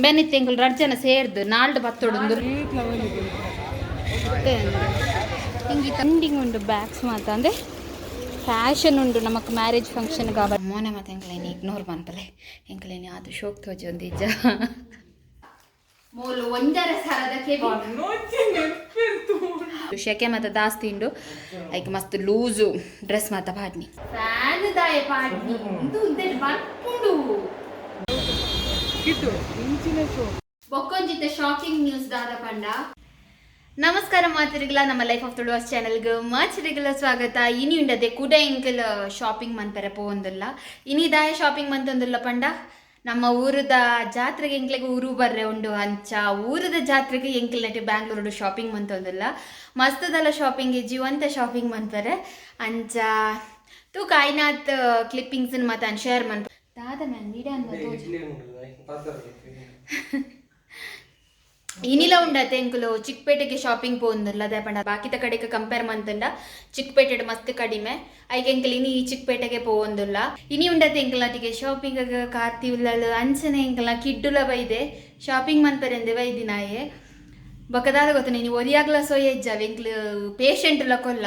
ಬೆನ್ನಿತ್ತೆ ಎಂಕುಲು ರಡ್ಡ್ ಜನ ಸೇರ್ದು ನಾಲ್ಡು ಬತ್ತೊಡು. ಹಿಂಗೆ ಟ್ರೆಂಡಿಂಗ್ ಉಂಡು ಬ್ಯಾಗ್ಸ್ ಮಾತ, ಅಂದ್ರೆ ಫ್ಯಾಷನ್ ಉಂಡು ನಮಕ್ ಮ್ಯಾರೇಜ್ ಫಂಕ್ಷನ್ ಕಾವ. ಮೋನೆ ಮಾತ ಎಂಕಲೇನಿ ಇಗ್ನೋರ್ ಮನ್ಪಲೆ, ಎಂಕಲೇನಿ ಅದು ಶೋಕ್ ತೋಜೊಂದು ಇಜ್ಜ. ಮೂಲು 1.5 ಸಾವಿರದ ಕೆಬಿ ಶೆಕೆ ಮಾತ ದಾಸ್ತಿ ಉಂಡು. ಐಕ್ ಮಸ್ತ್ ಲೂಸು ಡ್ರೆಸ್ ಮಾತ ಪಾಡ್ನಿ. ಫ್ಯಾನ್ ದಾಯ ಪಾಡ್ನಿ? ಉಂದು ಉಂದೆಟ್ ಬರ್ಪುಂಡು. ಬೊಕ್ಕೊಂಜಿತ ಶಾಕಿಂಗ್ ನ್ಯೂಸ್ ದಾದ ಪಂಡ, ನಮಸ್ಕಾರ ಮಾತಿರಿಗಲ, ನಮ್ಮ ಲೈಫ್ ಆಫ್ ತುಳುವಾಸ್ ಚಾನೆಲ್ಗೆ ಮಾಚಿರಿಗಲ ಸ್ವಾಗತ. ಇನಿ ಉಂಡದೆ ಕುಡ ಎಂಕಲ್ ಶಾಪಿಂಗ್ ಮನ್ಪೆರೆ ಪೋವೊಂದುಲ್ಲ. ಇನಿ ದಾಯ ಶಾಪಿಂಗ್ ಮಂತೊಂದುಲ್ಲ ಪಂಡ, ನಮ್ಮ ಊರದ ಜಾತ್ರೆಗೆ ಎಂಕ್ಲೆಗ್ ಊರು ಬರ್ರೆ ಉಂಡು. ಅಂಚ ಊರದ ಜಾತ್ರೆಗೆ ಎಂಕ್ಲ್ ನೆಟ್ ಬ್ಯಾಂಗ್ಳೂರು ಶಾಪಿಂಗ್ ಮಂತೊಂದುಲ್ಲ. ಮಸ್ತದಲ್ಲ ಶಾಪಿಂಗ್, ಜೀವಂತ ಶಾಪಿಂಗ್ ಮನ್ಪೆರೆ. ಅಂಚ ತೂಕ ಐನಾತ್ ಕ್ಲಿಪ್ಪಿಂಗ್ಸ್ ಮಾತ ಶೇರ್ ಮನ್ಪ. ದಾದ ಮ್ಯಾನ್ ವಿಡಿಯೋ. ಇನಿಲ ಉಂಡತೆ ಎಂಕುಲು ಚಿಕ್ಕಪೇಟೆಗೆ ಶಾಪಿಂಗ್ ಪೋಂದುಲ್ಲ. ಅದೇ ಪಂಡ ಬಾಕಿದ ಕಡೆಗೆ ಕಂಪೇರ್ ಮಂತುಂಡ ಚಿಕ್ಕಪೇಟೆಡ್ ಮಸ್ತ್ ಕಡಿಮೆ. ಐಕ್ ಎಂಕುಲು ಇನಿ ಈ ಚಿಕ್ಕಪೇಟೆಗೆ ಪೋವೊಂದುಲ್ಲ. ಇನಿ ಉಂಡತೆ ಎಂಕಲ್ನೊಟ್ಟಿಗೆ ಶಾಪಿಂಗ್ ಕಾರ್ತಿ ಉಲ್ಲಲು. ಅಂಚನೆ ಎಂಕಲ್ನ ಕಿಡ್ಡುಲ ಬೈದೆ. ಶಾಪಿಂಗ್ ಮನ್ಪೆರೆಂದೆ ಬೈದಿನಾಯೆ. ಬೊಕ್ಕ ದಾದ ಗೊತ್ತುಂಡ, ಇನಿ ಒರಿಯಾಗ್ಲ ಸೊಯೆ ಇಜ್ಜಾವೆ. ಎಂಕ್ಲು ಪೇಷಂಟ್ ಲ ಕೊಲ್ಲ.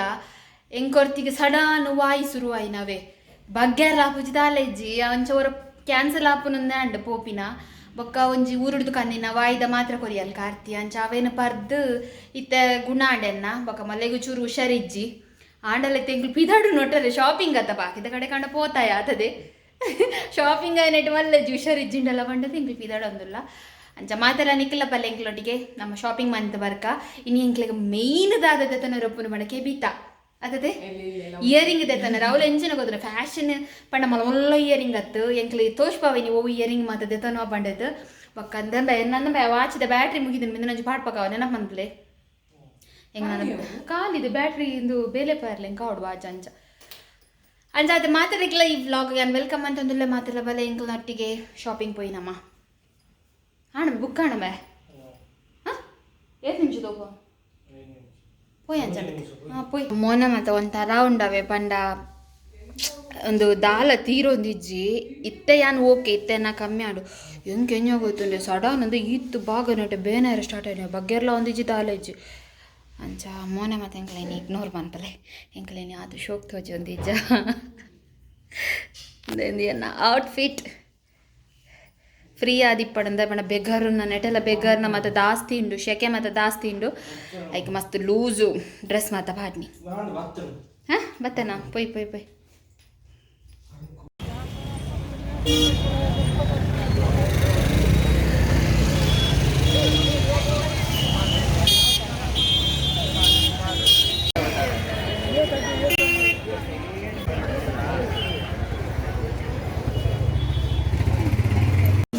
ಎಂಕೊರ್ತಿಗೆ ಸಡನ್ ವಾಯಿ ಶುರು ಆಯಿನವೇ, ಬಗ್ಗೆರ ಆಪುಜಿ, ದಾಲ ಇಜ್ಜಿ. ಅಂಚ ಒರ ಕ್ಯಾನ್ಸಲ್ ಆಪುನಂದೆ ಅಂಡ್ ಪೋಪಿನ. ಬೊಕ್ಕ ಒಂಜಿ ಊರುಡ್ದು ಕಂದಿನ ವಾಯಿದ ಮಾತ್ರ ಕೊರಿಯಲ್ ಕಾರ್ತಿ. ಅಂಚ ಅವೇನು ಪರ್ದು ಇತ್ತೆ ಗುಣ ಆಂಡೆನ್ನ. ಬೊಕ್ಕ ಮಲ್ಲೆಗು ಚೂರು ಹುಷಾರಿಜ್ಜಿ. ಆಂಡಲ ಇತ್ತೆ ಎಂಕ್ಲು ಪಿದಾಡು ನೊಟ್ಟರೆ ಶಾಪಿಂಗ್ ಅತ್ತ, ಬಾಕಿದ ಕಡೆ ಕಂಡ ಪೋತಾಯ ಆತದೆ. ಶಾಪಿಂಗ್ ಆಯ್ನೆಟ್ ಮಲ್ಲೆಜ್ಜಿ, ಹುಷಾರಿಜ್ಜಿಂಡಲ್ಲ ಪಂಡದು ಎಂಕ್ಲು ಪಿದಾಡೊಂದುಲ್ಲ. ಅಂಚ ಮಾತೆಲ್ಲ ನಿಕ್ಲ ಪಲ್ಲೆ ಎಂಕ್ಲೊಟ್ಟಿಗೆ ನಮ್ಮ ಶಾಪಿಂಗ್ ಮಂತ್ ಬರ್ಕ. ಇನಿ ಎಂಕ್ಲೆಗ್ ಮೇಯ್ನ್ ದಾದ ದೆತನ ರೊಪ್ಪುನು ಪಂಡ ಕೆಬಿತ ಅತದೆ ಇಯರಿಂಗ್ ದೆತನ. ಅವ್ಲು ಎಂಚಿನ ಗೊತ್ತಿಲ್ಲ, ಫ್ಯಾಷನ್ ಪಂಡ ಮಲ್ಲ ಮಲ್ಲ ಇಯರಿಂಗ್ ಅತ್ತು. ಎಂಕ್ಲೆ ತೋಷ್ಪಾವೆ ನೀವು ಇಯರಿಂಗ್ ಮಾತ ದೆತನೋ ಪಂಡದು. ಬೊಕ್ಕ ಅಂದಂಬೆ ನನ್ನ ವಾಚಿದ ಬ್ಯಾಟ್ರಿ ಮುಗಿದಿನ ಮಿಂದ ಪಾಡ್ಪಕ ನೆನಪು ಮನ್ಪಲೆ. ಎಂಗ ನನ್ನ ಕಾಲಿದೆ ಬ್ಯಾಟ್ರಿ ಇಂದು ಬೇಲೆ ಪಾರ್ಲೆ ಎಂಕ ಆಡು ವಾಚ್. ಅಂಚ ಅಂಚ ಅದು ಮಾತಾಡಿಕ್ಲ ಈ ವ್ಲಾಗ್ ಯಾನ್ welcome ಅಂತಂದುಲ್ಲ. ಮಾತೆಲ್ಲ ಬಲೆ ಎಂಕ್ಲನೊಟ್ಟಿಗೆ ಶಾಪಿಂಗ್ ಪೋಯಿನಮ್ಮ. ಆಣ ಬುಕ್ ಆಣಮೆ. ಹಾಂ, ಏತ್ ನಿಮಿಷ ತೋಪ ಪೋಯ್ ಅಂಚ. ಹಾಂ, ಪೋಯ್. ಮೋನ ಮಾತ ಒಂಥರ ಉಂಡವೆ ಪಂಡ ಒಂದು ದಾಲ ತೀರೊಂದಿಜ್ಜಿ. ಇತ್ತೆ ಯಾನ್ ಓಕೆ, ಇತ್ತೆ ನಾ ಕಮ್ಮಿ ಆಡು. ಎಂಕ್ ಎಂಜ ಗೊತ್ತುಂಡೆ, ಸಡನ್ ಅಂದ್ರೆ ಇತ್ತು ಬಾಗ ನೆಟೆ ಬೇನಾರ ಸ್ಟಾರ್ಟ್ ಆಯ್ನ. ಬಗ್ಗೆರ್ಲ ಒಂದಿಜ್ಜಿ, ದಾಲ ಇಜ್ಜಿ. ಅಂಚ ಮೋನೆ ಮಾತ ಎಂಕ್ಲೇನಿ ಇಗ್ನೋರ್ ಮನ್ಪಲೆ, ಎಂಕ್ಲೇನಿ ಅದು ಶೋಕ್ ತೋಜೊಂದಿಜ್ಜ. ಎನ್ನ ಔಟ್ಫಿಟ್ ಫ್ರೀ ಆದಿಪ್ಪಡಂದ ಪಂಡ ಬೆಗರ್ನ ನೆಟೆಲ್ಲ ಬೆಗರ್ನ ಮಾತ ದಾಸ್ತಿ ಉಂಡು, ಶೆಕೆ ಮಾತ ದಾಸ್ತಿ ಉಂಡು. ಐಕ್ ಮಸ್ತ್ ಲೂಸು ಡ್ರೆಸ್ ಮಾತ ಪಾಡ್ನಿ. ಹಾಂ, ಬತ್ತನಾ? ಪೊಯ್ ಪೊಯ್ ಪೊಯ್.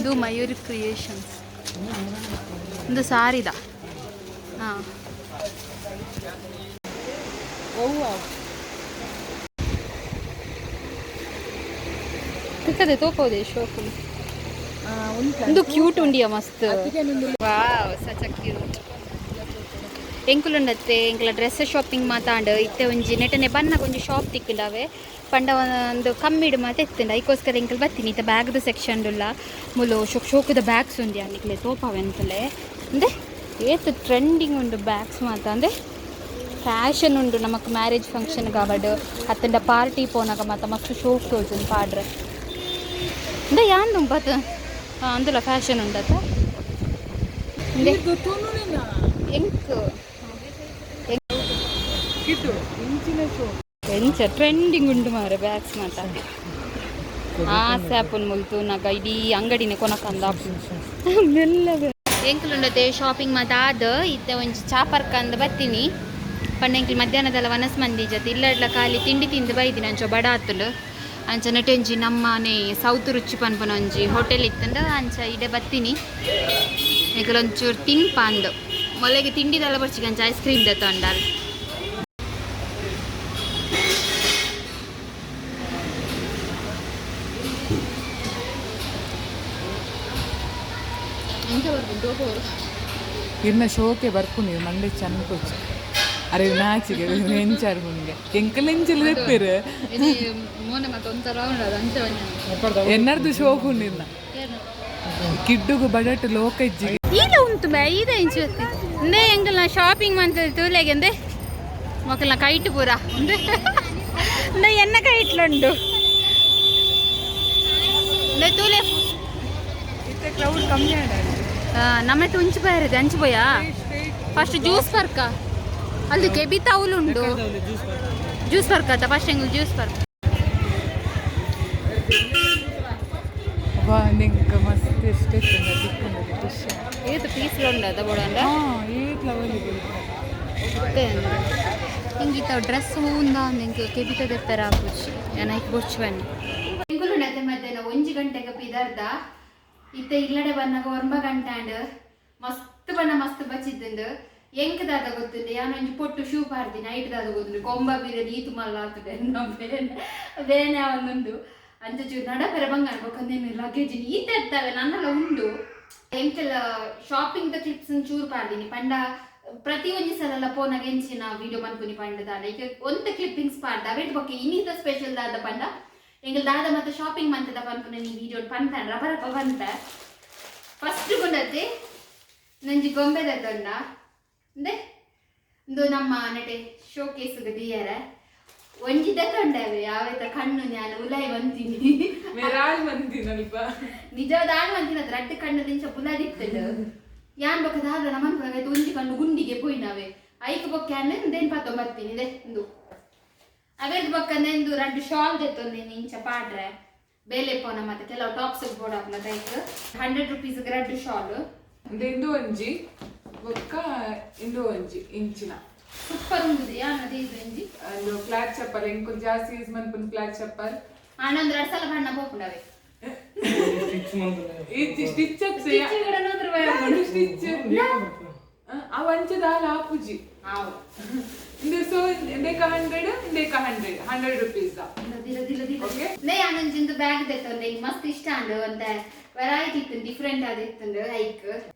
ಇದು ಮಯೂರಿ ಕ್ರಿಯೇಷನ್ಸ್. ಒಂದು ಸಾರಿದ. ಹಾಂ, ತಿಕ್ಕದೆ ತೋಪೋದೆ ಶೋಕು. ಒಂದು ಕ್ಯೂಟ್ ಉಂಡಿಯ ಮಸ್ತ್. Wow, such a cute. ಎಂಕುಲುಂಡತ್ತೆ ಎಂಕುಲ ಡ್ರೆಸ್ ಶಾಪಿಂಗ್ ಮಾತಾಂಡ್. ಇತ್ತೆ ಒಂಜಿ ನೆಟನೆ ಬನ್ನಗ ಒಂಜಿ ಶಾಪ್ ತಿಕ್ಕುಂಡವೆ ಪಂಡ ಒಂದು ಕಮ್ಮಿಡು ಮಾತ ಇತ್ತುಂಡ. ಐಕೋಸ್ಕರ ಎಂಕಲ್ ಬತ್ತೀನಿ. ಇತ್ತೆ ಬ್ಯಾಗ್ದ ಸೆಕ್ಷನ್ ಉಲ್ಲ. ಮುಲು ಶೋಕ್ ಶೋಕುದ ಬ್ಯಾಗ್ಸ್ ಉಂದು. ನಿಕ್ಲೆ ತೋಪಾವೆ ಅಂತಲೇ. ಅಂದೆ ಏತ್ ಟ್ರೆಂಡಿಂಗ್ ಉಂಡು ಬ್ಯಾಗ್ಸ್ ಮಾತ, ಅಂದ್ರೆ ಫ್ಯಾಷನ್ ಉಂಡು. ನಮಕ್ ಮ್ಯಾರೇಜ್ ಫಂಕ್ಷನ್ ಕಾವಡ್ ಅತ್ತಂಡ ಪಾರ್ಟಿ ಪೋನಾಗ ಮಾತ ಮಸ್ತ್ ಶೋಕ್ ತೋಜುಂಡು ಪಾಡ್ರೆ. ಅಂದೆ ಯಾನ್ ಬತ್ ಅಂದುಲ ಫ್ಯಾಷನ್ ಉಂಡತ. ಅಂದೆ ಎಂಕ್ ಎಂಚ ಟ್ರೆಂಡಿಂಗ್ ಉಂಡು ಮಾರೆ ಬ್ಯಾಗ್ಸ್ ಮಾತ. ಆಸೆ ಆಪುನ್ ಮುಲ್ತು ನಗ ಇಡೀ ಅಂಗಡಿನೆ ಕೊನಕಂದ ಮೆಲ್ಲ. ಎಂಕುಲುಂಡತೆ ಶಾಪಿಂಗ್ ಮಾತ ಆದ್ ಇತ್ತೆ ಒಂಜಿ ಚಾಪರ್ಕಂದ್ ಬತ್ತೀನಿ. ಪಂಡ ಎಂಕುಲು ಮಧ್ಯಾಹ್ನದಲ್ಲ ವನಸ್ ಮಂದಿ ಜೊತೆ ಇಲ್ಲಡ್ಲ ಖಾಲಿ ತಿಂಡಿ ತಿಂದು ಬೈದಿನ. ಅಂಚ ಬಡ ಆತುಂಡು. ಅಂಚ ನೆಟೆಂಜಿ ನಮ್ಮನೆ ಸೌತ್ ರುಚಿ ಪನ್ಪುನ ಒಂಜಿ ಹೋಟೆಲ್ ಇತ್ತುಂಡು. ಅಂಚ ಇಡೆ ಬತ್ತೀನಿ. ಎಂಕುಲು ಒಂಚೂರು ತಿನ್ಪ ಅಂದು. ಮೊಲೆಗೆ ತಿಂಡಿದೆಲ್ಲ ಬರ್ಚಿಗೆ ಅಂಚ ಐಸ್ ಕ್ರೀಮ್ ದೆತ್ತೊಂಡಲ್. ಎಂಚ ಬರ್ಪುಂಡು? ಇರ್ನ ಶೋಕೆ ಬರ್ಪುನಿ ಮಂಡೆ ಚಂದ ಕೊಚ್ಚು. ಅರೆ ನಾಚಿಗೆ ಎಂಚಾರು ಮುಂಗೆ ಎಂಕಲ್ ಎಂಚಲ್ ತೆಪ್ಪೇರು. ಮೋನೆ ಮತ್ತೆ ಒಂಥರ ಉಂಡು ಅದು. ಅಂಚ. ಎನ್ನರ್ದು ಶೋಕ್ ಉಂಡು ಇರ್ನ. ಕಿಡ್ಡುಗು ಬಡಟ್ ಲೋಕ ಇಜ್ಜಿ. ಇಲ್ಲ ಉಂಟು ಬೇ ಇದೆ ಇಂಚುತ್ತಿ ಇಂದೇ ಎಂಕಲ್ನ ಶಾಪಿಂಗ್ ಮಂತದ ತೂಲೆಗೆ ಅಂದೆ ಮೊಕಲ್ನ ಕೈಟ್ ಪೂರ ಅಂದೆ ಇಂದ ಎನ್ನ ಕೈಟ್ಲುಂಡು ಇಂದೆ ತೂಲೆ. ಇತ್ತೆ ಕ್ರೌಡ್ ಕಮ್ಮಿ ಆಡ. ನಮ್ಮಟ್ಟು ಉಂಚು ಬೈರದೆ ಅಂಚು ಬೋಯಾ. ಫಸ್ಟ್ ಜ್ಯೂಸ್ ಪರ್ಕ ಅಲ್ಲಿ ಕೆಬಿತ ಉಂಡು. ಜ್ಯೂಸ್ ಪರ್ಕ ಅತ್ತ ಫಸ್ಟ್ ಎಂಗಲ್ ಜ್ಯೂಸ್ ಪರ್ಕ್. ವಾ, ನಿಂಗೆ ಮಸ್ತ್ ಇಷ್ಟ ಇತ್ತು ದಿಕ್ಕುಂಡದು ಖುಷಿ. ಏತು ಪೀಸ್ ಉಂಡು ಅದ ಬೋಡಂಡ. ಹಾಂ, ಏತ್ ಲವಲಿ. ಹಿಂಗಿತ್ತ ಡ್ರೆಸ್ ಹೂಂದ ನಿಂಗೆ ಕೆಬಿತ ದೆಪ್ಪರ ಆಪುಜಿ ಏನಾಯ್ತು ಬೊಚ್ಚುವನ್ನಿ. ಎಂಕುಲು ನತೆ ಮಧ್ಯಾಹ್ನ 1 ಗಂಟೆಗೆ ಪಿದರ್ದ ಇತ್ತ ಇಲ್ಲಡೆ ಬನ್ನಾಗ 9 ಗಂಟೆ ಆಂಡ್. ಮಸ್ತ್ ಬಣ್ಣ ಮಸ್ತ್ ಬಚ್ಚಿದ್ದುಂಡು. ಎಂಕ್ ದಾದ ಗೊತ್ತುಂಡು, ಯಾನೊಂಜಿ ಪೊಟ್ಟು ಶೂ ಪಾಡ್ದಿ ನೈಟ್ ದಾದ ಗೊತ್ತುಂಡು, ಕೊಂಬ ಬೀರ ನೀತು ಮಲ್ಲ ಆತದೆ ಬೇನೆ ಬೇನೆ ಒಂದುಂಡು. ಅಂಚ ಚೂರು ನಡಪೆರ ಬಂಗ ಬೊಕ್ಕಂದೇನು ಲಗೇಜ್ ಈತ ಇರ್ತವೆ ನನ್ನೆಲ್ಲ ಉಂಡು. ಎಂಕೆಲ್ಲ ಶಾಪಿಂಗ್ the clips ಚೂರು ಪಾಡ್ದಿನಿ ಪಂಡ ಪ್ರತಿ ಒಂಜಿ ಸಲ ಪೋನಾಗ ಎಂಚಿನ ವಿಡಿಯೋ ಮನ್ಪುನಿ ಪಂಡ ದಾದ ಈಗ ಒಂತ ಕ್ಲಿಪ್ಪಿಂಗ್ಸ್ ಪಾಡ್ದ. ಅವೆಟ್ ಬೊಕ್ಕ ಇನ್ನಿತ ಸ್ಪೆಷಲ್ ದಾದ ಪಂಡ ಎಂಗಲ್ ದಾದ ಮತ್ತೆ ಶಾಪಿಂಗ್ ಮಂತದ ಪನ್ಪುನ ನೀ ವಿಡಿಯೋ ಪಂತ ರಬ ರಬ ಬಂತ. ಫಸ್ಟ್ ಗುಂಡತ್ತೆ ನಂಜಿ ಗೊಂಬೆದ ತೊಂಡ ಅಂದೆ ಇಂದು ನಮ್ಮ ನಟೆ ಶೋಕೇಸ್ ದಿಯರ ಒಂಜಿದ ತೊಂಡವೆ ಯಾವೇತ ಕಣ್ಣು ನಾನು ಉಲಾಯಿ ಬಂತೀನಿ. ಮೇರಾಳ್ ಮಂದಿನಲ್ಪ. ನಿಜವಾದ ಆಳ್ ಮಂತಿನ ರಡ್ಡು ಕಣ್ಣು ನಿಂಚ ಬುಲಾದಿತ್ತಂಡು. ಯಾನ್ ಬೊಕ್ಕ ದಾದ ನಮನ್ ಒಂಜಿ ಕಣ್ಣು ಗುಂಡಿಗೆ ಪೋಯಿನವೆ. ಐಕ್ ಬೊಕ್ಕ ಇಂದೇನ್ ಪಾತೊ ಬರ್ತೀನಿ ಇದೆ ಇಂದು. ಅವೆರ್ದ್ ಬೊಕ್ಕ ನೆಂದು ರಡ್ಡು ಶಾಲ್ ದೆತ್ತೊಂದಿನಿ ಇಂಚ ಪಾಡ್ರೆ ಬೇಲೆ ಪೋನ ಮತ್ತೆ ಕೆಲವು ಟಾಪ್ಸ್ ಬೋಡಾಪ್ನ ಐಕ್ 100 ರುಪೀಸ್ ರಡ್ಡು ಶಾಲ್. ಇಂದು ಒಂಜಿ ಬೊಕ್ಕ ಇಂದು ಒಂಜಿ ಇಂಚಿನ. ಸೂಪರ್ ಉಂಡು ಯಾನ್ ಅದೇ ಇದು ಒಂಜಿ. ಒಂದು ಫ್ಲಾಟ್ ಚಪ್ಪಲ್, ಎಂಕುಲು ಜಾಸ್ತಿ ಯೂಸ್ ಮನ್ಪುನ ಫ್ಲಾಟ್ ಚಪ್ಪಲ್. ಆನಂದ್ ರಡ್ಡು ಸಲ ಬಣ್ಣ ಪೋಪುಂಡವೆ. ಇಜ್ಜಿ, ಸ್ಟಿಚ್. ಸ್ಟಿಚ್ ಆ ವಂಚದ ಆಪುಜಿ ಇಂದು. ಸೊ ಇಂದೇಕ 100, ಇಂದೇಕ 100, 100 ರುಪೀಸ್. ಓಕೆ. ನೇ ಆನಂಜಿಂದು ಬ್ಯಾಗ್ ದೆತ್ತೊಂದೆ. ಇಂಕ್ ಮಸ್ತ್ ಇಷ್ಟ ಅಂಡು ಒಂತೆ ವೆರೈಟಿ ಇತ್ತು, ಡಿಫ್ರೆಂಟ್ ಆದ್ ಇತ್ತುಂಡು ಐಕ್.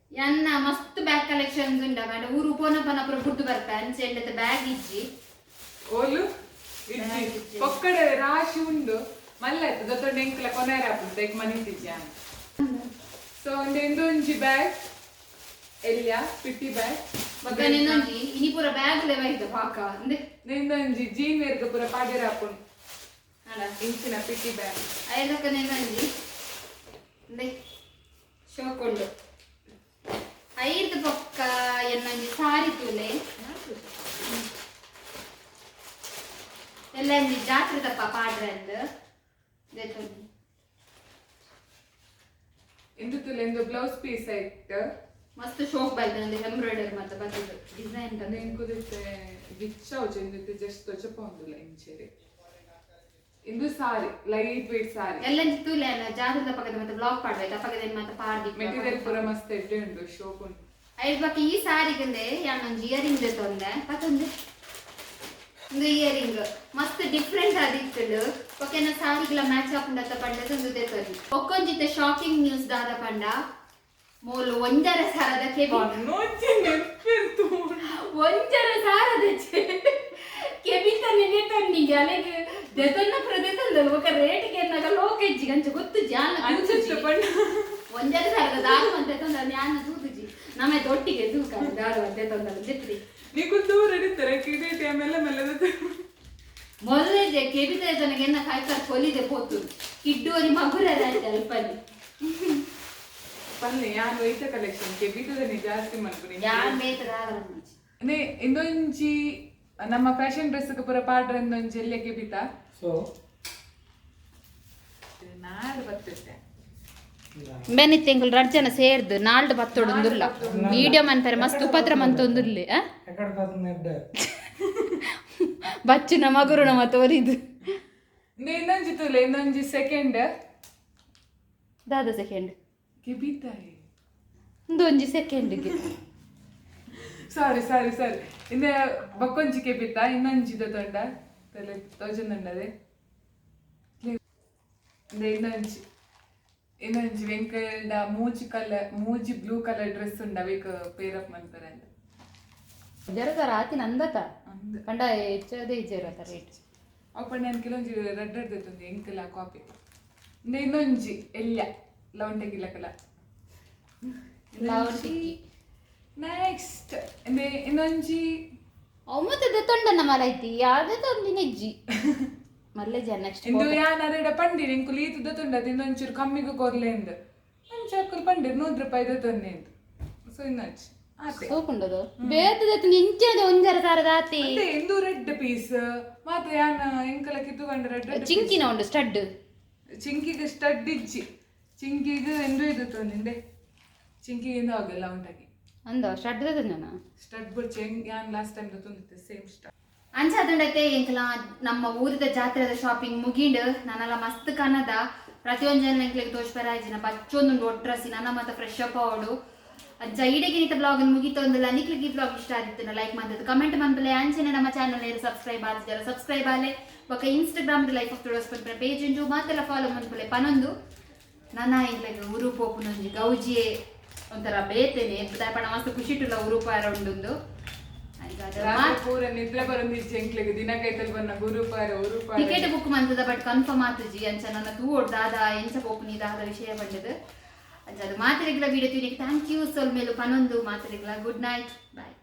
ಎನ್ನ ಮಸ್ತ್ ಬ್ಯಾಗ್ ಕಲೆಕ್ಷನ್ಸ್ ಉಂಡ ಮೇಡ ಊರು ಪೋನ ಪೋನ ಪೂರ ಬುಡ್ದು ಬರ್ಪೆ ಅಂಚೆ ಎಂಡತ ಬ್ಯಾಗ್ ಇಜ್ಜಿ. ಓಲು ಇಜ್ಜಿ, ಪೊಕ್ಕಡೆ ರಾಶಿ ಉಂಡು. ಮಲ್ಲ ಆಯ್ತು ದೊಡ್ಡ ಎಂಕುಲ ಕೊನೆರ ಆಪುಂಡು ದೈಕ್ ಮನಿತಿಜ್ಜಿ. ಸೊ ಒಂದು ಇಂದೊಂಜಿ ಬ್ಯಾಗ್ ಎಲ್ಯ ಪಿಟ್ಟಿ ಬ್ಯಾಗ್. ಮಗ ನಿನ್ನೊಂಜಿ ಇನಿ ಪೂರ ಬ್ಯಾಗ್ ಲೆವ ಇದ್ದ ಪಾಕ ಅಂದೆ. ಇಂದೊಂಜಿ ಜೀನ್ ವೇರ್ಗ ಪೂರ ಪಾಡ್ಯರ ಆಪುಂಡು. ಅಲ್ಲ. ಇಂಚಿನ ಪಿಟ್ಟಿ ಬ್ಯಾಗ್. ಐದಕ್ಕ ನಿನ್ನೊಂಜಿ ಅಂದೆ ಶೋಕ್ ಉಂಡು. ಐದು ಬೊಕ್ಕ ಎನ್ನೊಂಜಿ ಸಾರಿ ತೂಲೆ. ಎಲ್ಲ ಒಂಜಿ ಜಾತ್ರೆ ತಪ್ಪ ಪಾಡ್ರೆ ಅಂದ್ ದೆತ್ತೊಂದು. ಇಂದು ತುಲೆ ಇಂದು ಬ್ಲೌಸ್ ಪೀಸ್ ಆಯ್ತು. ಮಸ್ತ್ ಶೋಕ್ ಬೈದ ನಂದು ಎಂಬ್ರಾಯ್ಡರಿ ಮತ್ತೆ ಬರ್ತದೆ ಡಿಸೈನ್. ಅಂದ್ರೆ ಇಂಕುದಿತ್ತೆ ಗಿಚ್ಚ ಇಂದಿತ್ತೆ ಜಸ್ಟ್ ತೊಚಪ ಉಂದುಲ್ಲ ಇಂಚೇರಿ. ಇಂದು ಸಾರಿ, ಲೈಟ್ ವೇಟ್ ಸಾರಿ. ಎಲ್ಲ ತೂಲೆ ಅಲ್ಲ ಜಾತ್ರೆದ ಪಕ್ಕದ ಮತ್ತೆ ಬ್ಲಾಕ್ ಪಾಡ್ಬೇಕು ಪಕ್ಕದ ಮತ್ತೆ ಪಾಡ್ದಿ. ಮೆಟೀರಿಯಲ್ ಪೂರ ಮಸ್ತ್ ಎಡ್ಡೆ ಉಂಡು, ಶೋಕ್ ಉಂಡು. ಐದು ಬಾಕಿ ಈ ಸಾರಿಗಂದೆ ಯಾನೊಂಜಿ ಇಯರಿಂಗ್ ದೆತ್ತೊಂದೆ ಪತ್ತೊಂದೆ. ಒಂದು ಇಯರಿಂಗ್ ಮಸ್ತ್ ಡಿಫ್ರೆಂಟ್ ಆದಿತ್ತುಂಡು. ಒಕೆನ ಸಾರಿಗ್ಲ ಮ್ಯಾಚ್ ಆಪುಂಡತ್ತ ಪಂಡದ ಒಂದು ದೆತ್ತೊಂದು. ಒಕ್ಕೊಂಜಿತ್ತ ಶಾಕಿಂಗ್ ನ್ಯೂಸ್ ದಾದ ಪಂಡ ಮೋಲು 1.5 ಸಾರದ ಕೆಬಿ 1.5 ಸಾರದ ಕೆಬಿತ ನೆನೆ ಅಲೆಗ್ ದೆತೊನ್ನ ಪ್ರದೆತೊಂದಲ್ಲ. ఒక ರೇಟ್ಗೆ ಎನ್ನಾಗ ಲೋಕೆಜ್ಜಿ ಅಂಚ ಗೊತ್ತು ಜಾನ. ಅಂಚ ಪಂಡ. 1.5 ಸಾರದ ದಾರು ಅಂತ ತೊಂದರೆ ಜ್ಞಾನ ತೂತುಜಿ ನಮ್ಮ ದೊಟ್ಟಿಗೆ ತೂಕ ದಾರು ಅಂತ ತೊಂದರೆ ದಿತ್ರಿ. ನೀಕು ದೂರ ಹಿಡಿತಾರೆ ಕಿಡೀಟಿ ಆಮೇಲೆ ಮೆಲ್ಲದ. ಮೊದಲೇ ಕೆಬಿತ ತನಗೆ ಎನ್ನ ಕಾಯ್ತಾರೆ ಕೊಲಿದೆ ಪೋತು ಕಿಡ್ಡೋರಿ ಮಗುರ ಅಲ್ಪಲ್ಲಿ. ಪಲ್ಲೆ ಯಾನ್ ವೈತ ಕಲೆಕ್ಷನ್ ಕೆಬಿತದನೆ ಜಾಸ್ತಿ ಮಲ್ಪುನಿ. ಯಾನ್ ಬೇತದ. ನೇ ಇಂದೊಂಜಿ ನಮ್ಮ ಫ್ಯಾಷನ್ ಡ್ರೆಸ್ ಪೂರ ಪಾಡ್ರೆ ಇಂದೊಂಜಿ ಎಲ್ಯ ಕೆಬಿತ. ಸೊ ನಾಡು ಬರ್ತೈತೆ. ಬೆನ್ನಿತ್ತೆ ಎಂಕುಲು ರಡ್ಡ್ ಜನ ಸೇರ್ದು ನಾಲ್ಡು ಬತ್ತೊಡುಂದುಲ್ಲ. ಮೀಡಿಯಂ ಅನ್ಪರೆ ಮಸ್ತ್ ಉಪದ್ರ ಮಂತೊಂದುಲ್ಲೆ. ಎಕಡೆ ಪತ್ತನೆಡ್ಡೆ. ಬಚ್ಚುನ ಮಗುರುಣ ಮತ್ತೋರಿದು. ಇಂದು ಇನ್ನೊಂಜಿ ತುಲೆ ಇನ್ನೊಂಜಿ ಸೆಕೆಂಡ್. ದಾದ ಸೆಕೆಂಡ್? ಕೆಬಿತ. ಒಂಜಿ ಸೆಕೆಂಡ್ಗೆ. ಸಾರಿ ಸಾರಿ ಸಾರಿ, ಇಂದ ಬಕ್ಕೊಂಜಿ ಕೆಬಿತ ಇನ್ನೊಂಜಿ ತೊಂಡ ತಲೆ ತೋಜಂದಂಡದೆ. ಇಂದ ಇನ್ನೊಂಜಿ ಇನ್ನೊಂಜಿ ವೆಂಕಯ್ಯಡ ಮೂಜಿ ಕಲರ್ ಮೂಜಿ ಬ್ಲೂ ಕಲರ್ ಡ್ರೆಸ್ ಉಂಡ ಅವೇಕ್ ಪೇರಪ್ ಮನ್ಪರೆ ಅಂತ. ಜರತರ ಆತಿನ ಅಂದತ. ಅಂದ್. ಪಂಡ ಹೆಚ್ಚದೇ ಇಜ್ಜೆರತ ರೇಟ್. ಅವು ಪಂಡ ನಾನು ಕೆಲವೊಂಜಿ ರೆಡ್ ರೆಡ್ ದೆತ್ತೊಂದು ಎಂಕಲ ಕಾಪಿ. ಇಂದ ಇನ್ನೊಂಜಿ ಎಲ್ಯ ಲೌಂಟೆ ಗಿಲಕಲ. ನೆಕ್ಸ್ಟ್ ಇನ್ನೊಂಜಿ. ಅವು ಮತ್ತೆ ದೆತ್ತೊಂಡನ ಮಲೈತಿ ಯಾವ್ದೇ ತಂದಿ ನೆಜ್ಜಿ ಮಲ್ಲೆ ಜನ ನೆಕ್ಸ್ಟ್. ಇಂದು ಯಾನ್ ಅರೆಡ ಪಂಡಿರ್, ಎಂಕುಲು ಈತ್ ದೊತ್ತುಂಡ, ಇನ್ನೊಂಚೂರು ಕಮ್ಮಿಗೆ ಕೊರ್ಲೆಂದು. ಅಂಚ ಅಕುಲು ಪಂಡಿರ್ 100 ರೂಪಾಯಿ ದೊತ್ತೊನ್ನೇಂದು. ಸೊ ಇನ್ನೊಂಜಿ ಆತೆ. ಸೋಕುಂಡದು ಬೇತೆ ದೆತ್ತುಂಡ ಇಂಚಿನದ ಒಂಜರ ಸಾರದ ಆತಿ. ಅಂತೆ, ಇಂದು ರೆಡ್ ಪೀಸ್ ಮಾತ್ರ ಯಾನ್ ಎಂಕಲ ಕಿತ್ತುಕೊಂಡ ರೆಡ್. ಚಿಂಕಿನ ಉಂಡು ಸ್ಟಡ್. ಚಿಂಕಿಗೆ ಸ್ಟಡ್ ಇಜ್ಜಿ. ಚಿಂಕಿಗೆ ಎಂದು ಇದು ತೊಂದಿಂಡೆ, ಚಿಂಕಿಗೆ ಇಂದು ಆಗಲ್ಲ ಉಂಟಾಗಿ. ಅಂದ ಸ್ಟಡ್ ದೆತ್ತುಂಡನ. ಸ್ಟಡ್ ಬುಡ್ಚಿ, ಯಾನ್ ಲಾಸ್ಟ್ ಟೈಮ್ ತೊಂದಿತ್ತೆ ಸೇಮ್ ಸ್ಟಡ್. ಅಂಚ ಅದುಂಡತೆ ಎಂಕಲ ನಮ್ಮ ಊರಿದ ಜಾತ್ರೆದ ಶಾಪಿಂಗ್ ಮುಗಿಂಡ್. ನಾನೆಲ್ಲ ಮಸ್ತ್ ಕನದ, ಪ್ರತಿಯೊಂದು ಜನ ಎಂಕ್ಲೆಗ್ ತೋಜ್ಪೆರ ಆಯ್ಜಿನ ಬಚ್ಚೊಂದುಂಡು ಒಟ್ರಸಿ. ನನ್ನ ಮಾತ ಫ್ರೆಶ್ ಅಪ್ ಆವಡು. ಅಂಚ ಈಡೆಗೆ ನಿತ ಬ್ಲಾಗ್ ಮುಗಿತೊಂದುಲ್ಲ. ನಿಕ್ಲೆಗ್ ಈ ಬ್ಲಾಗ್ ಇಷ್ಟ ಆದಿತ್ತು ಲೈಕ್ ಮಂತದ್ದು ಕಮೆಂಟ್ ಮನ್ಪಲೆ. ಅಂಚನೆ ನಮ್ಮ ಚಾನಲ್ ಸಬ್ಸ್ಕ್ರೈಬ್ ಆದಿದ್ದಾರೆ ಸಬ್ಸ್ಕ್ರೈಬ್ ಆಲೆ. ಬೊಕ ಇನ್ಸ್ಟಾಗ್ರಾಮ್ ಲೈಫ್ ಆಫ್ ತುಳುವಸ್ ಪನ್ಪಿನ ಪೇಜ್ ಉಂಟು, ಮಾತೆಲ್ಲ ಫಾಲೋ ಮನ್ಪಲೆ ಪನೊಂದು. ನನ್ನ ಎಂಕ್ಲೆಗ್ ಊರು ಪೋಪುನೊಂಜಿ ಗೌಜಿಯೇ ಒಂಥರ ಬೇತೆನೆ ದಾಯೆಪಂಡ ಮಸ್ತ್ ಖುಷಿಟುಲ್ಲ ಊರು ಪಾರ ಉಂಡುಂದು. ಅಂಚ ಅದು ರಾತ್ರಿ ಪೂರ ನಿದ್ರೆ ಬರೊಂದಿಜ್ಜಿ ಎಂಕ್ಲೆಗ್. ದಿನ ಕೈತಲ್ ಬನ್ನ ಗುರುಪಾರ ಉರುಪಾರ. ಟಿಕೆಟ್ ಬುಕ್ ಮಂತದ, ಬಟ್ ಕನ್ಫರ್ಮ್ ಆತುಜಿ. ಅಂಚ ನನ್ನ ತೂವೊಡು ದಾದ ಎಂಚ ಪೋಪುನಿ ದಾದ ವಿಷಯ ಪಂಡದು. ಅಂಚ ಅದು ಮಾತೆರೆಗ್ಲ ವಿಡಿಯೋ ತೂನಿಗೆ thank you, ಸೊಲ್ಮೆಲು ಪನೊಂದು ಮಾತೆರೆಗ್ಲ ಗುಡ್ ನೈಟ್, ಬಾಯ್.